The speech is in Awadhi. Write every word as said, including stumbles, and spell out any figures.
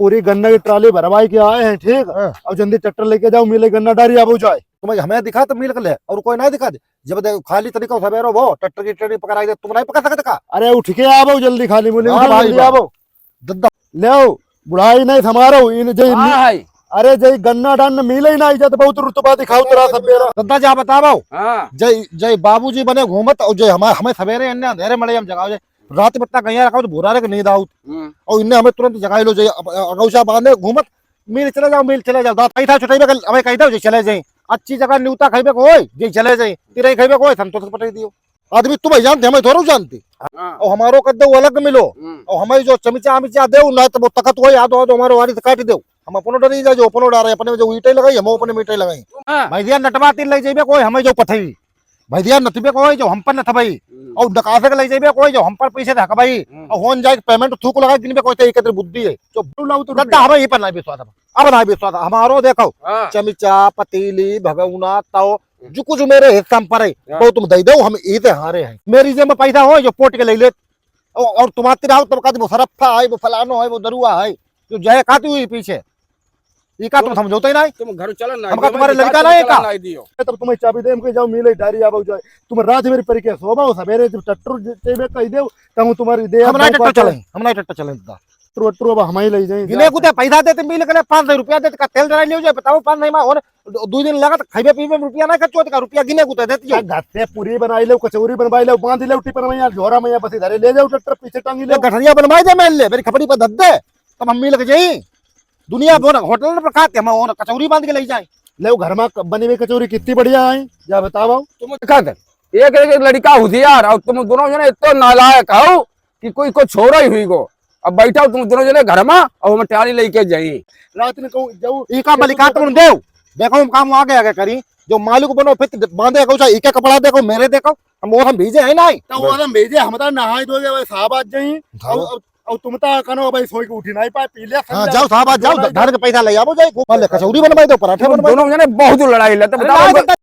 पूरी गन्ना की ट्राली भरवाई के आए हैं, ठीक? हाँ। अब जल्दी ट्रैक्टर लेके जाओ, मिले गन्ना डारी आबो जाए। तुम हमें दिखा तो मिल के ले, और कोई ना दिखा दे। जब दे-, खाली तरीका सवेरे वो ट्रैक्टर की ट्राली पकड़ाई दे, तुम नहीं पकड़ सकते का? अरे उठ के आबो जल्दी, खाली मुली हाँ उठो, भाई, जल्दी वाह। आबो। दद्दा। ले आओ, बुढ़ाई नहीं समारो, इन जे हाँ भाई। अरे जे गन्ना डान मिले ही ना, इज्जत बहुत रुतबा दिखाओ तेरा सब बेरा। दद्दा जा बताओ। हाँ। जय, जय बाबूजी बने घूमत और जय हमारे, हमें सवेरे इन्ने अंधेरे मड़ई में जगाओ, जय रात में इतना गैया रखाओ तो भोरारे के नींद आओ। हम्म। और इन्ने हमें तुरंत जगाई लो, जय अब, अ, अगौसा बांधे घूमत, मिल चले जाओ, मिल चले जाओ। दांत पैसा छुटाई बे, हमें कह दो, जय चले जाए। अच्छी जगह न्यूता खाइबे को होय, जय चले जाए। तिरई खाइबे को होय, संतोष पटाई दियो। आदमी तुम ही जानते, हमें थोड़ा जानते। हाँ। और हमारो कर दो अलग मिलो। हम्म। और हमें जो चमिचा अमिचा दे, ना तो वो तकत हो याद हो तो हमारो वारिस काट दो। हम अपनो डरी जा, जो अपनो डारे, अपने में जो ईंटे लगाई, हम अपने में ईंटे लगाई। हाँ। भाई दिया नटवा तीन ले जाइबे कोई हमें जो पठई। भाई दिया नटबे कोई जो हम पर नटबई। हम्म। और डकासे के ले जाइबे कोई जो हम पर पैसे धकबई। हम्म। और होन जाए पेमेंट थूक लगा गिनबे कोई तो एक बुद्धि है। जो बोला वो तो गद्दा रुपया। हमें ही पर नहीं विश्वास है। अब ना विश्वास, हमारो देखो, हाँ। चमिचा, पतीली, भगौना, तव, जो कुछ मेरे हिस्सा में पड़े, हाँ। वो तुम दे दो, हम इसे हारे हैं। मेरी जेब में पैसा हो, जो पोट के ले ले, और, और तुम्हारे रहो, तुम कहते वो सरफ था है, वो फलानो है, वो दरुआ है, जो जय खाती हुई पीछे। ये का तुम तुम, समझौते ही नहीं? तुम घर चलन ना हमका दियो, तुम्हारे निकाल लड़का तुम नहीं चलन का? नहीं दियो। तब तुम्हें चाबी दे, हमके जाओ, मिले डारी आबो जाए। तुम रात मेरी परिके सोबा हो, सवेरे जब ट्रैक्टर जे-, जेबे कह दे, तब तुम्हारी दे हम नहीं ट्रैक्टर चले, हम नहीं ट्रैक्टर चले, दादा। ट्रैक्टर, ट्रैक्टर अब हम ही ले जाए, गिने जा। गुते पैसा देते, मिल के पाँच सौ रुपया देते, का तेल डरा लियो जाए, बताओ, पाँच नहीं मा, और दो, दो दिन लगा तो खाइबे पीबे में रुपया नहीं खर्च होते का, रुपया गिने गुते देते जो। घर से पूरी बनाई लो, कचौरी बनवाई लो, बांध लो, टिफिन में, यहाँ झोरा में, यहाँ बस इधर ले जाओ, ट्रैक्टर पीछे टांगी ये लो। गठरिया बनवाई दे, मैं ले, मेरी खपड़ी पर धर दे, तब हम मिल के जाई। दुनिया बोन होटल में खाते, हम ओन कचौरी बांध के ले जाए। ले, वो घर में क-, बनी हुई कचौरी कितनी बढ़िया है, जा बताओ। तुम देखा थे, एक, एक, एक लड़का होशियार, और तुम दोनों जने इतने नालायक हो कि कोई को छोरा ही हुई गो। अब बैठा हो तुम दोनों जने घर में, और हम ट्राली लेके जाई। रात में कहूँ, जाऊ, इका मलिकार तुम देव, देखो हम काम आगे आगे करी, जो मालिक बनो, फिर बांधे को चाहे, इके कपड़ा देखो, मेरे देखो, हम वो हम भेजे है नहीं। तो वो हम भेजे, हम तो नहाए धोए, भाई साहब आज जाई। हाँ। और, और, और तुम तो कनो भाई सोई के उठी नहीं पाए, पी लिया, हाँ, जाओ साहब, आज जाओ, जाओ, ध-, धन के पैसा ले आओ, जाए, वो ले, कचौरी बनवाई दो, पराठे तुम बनवाई दो। दोनों जने बहुत लड़ाई लेते, अरे बताओ। नहीं,